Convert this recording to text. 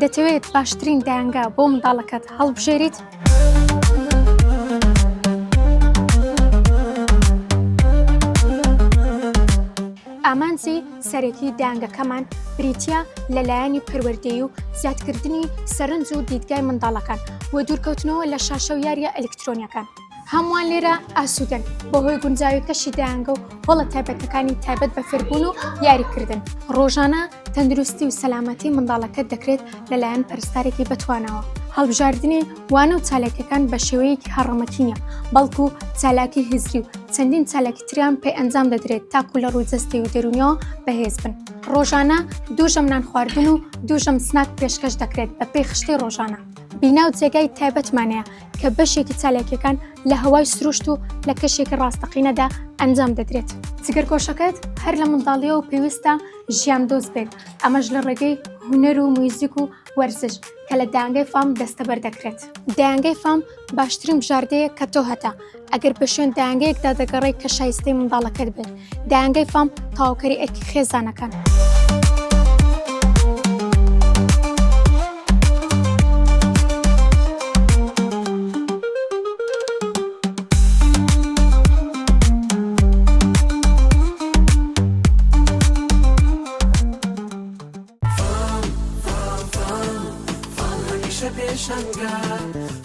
دەتەوێت باشترین دایەنگا بۆ منداڵەکەت هەڵبژێریت؟ ئامانجی سەرەکی دایەنگەکەمان بریتییە لە لایەنی پەروەردەیی و زیادکردنی سەرنج و دیدگای منداڵەکان و دوورکەوتنەوە لە شاشە و یارییە ئەلیکترۆنییەکان. هەمووان لێرە ئاسوودەن بەهۆی گونجاوی کەشی دایەنگە و هۆڵە تایبەتەکانی تایبەت بە فێربوون و یاریکردن. ڕۆژانە تەندروستی و سەلامەتی منداڵەکەت دەکرێت لەلایەن پەرستارێکی بەتواناوە. هەڵبژاردنی وانە و چالاکیەکان بە شێوەیەکی هەڕەمەکی نیە، بەڵکو چالاکی هزری و چەندین چالاکی تریان پێ ئەنجام دەدرێت تاکو لە ڕووی جەستەی و دەروونیەوە بەهێز بن. ڕۆژانە دوو ژەم نان خواردن و دوو ژەم snack پێشکەش دەکرێت بە پێی خشتەی ڕۆژانە. بینا و جێگای تایبەتمان هەیە کە بەشێکی چالاکیەکان لە هەوای سروشت و لە کەشێکی ڕاستەقینەدا ئەنجام دەدرێت. جگەرگۆشەکەت هەر لە منداڵیەوە پێویستە ژیان دۆست بێت، ئەمەش لە ڕێگەی هونەر و میوزیک و وەرزش کە لە دایەنگەی فام دەستەبەر دەکرێت. دایەنگەی فام باشترین بژاردەیە کە تۆ هەتە ئەگەر بە شوێن دایەنگەیەکدا دەگەڕێی کە شایستەی منداڵەکەت بێت. دایەنگەی فام تەواوکەری ئەرکی خێزانەکان. فام فام فام فام هەمیشە پێشەنگە.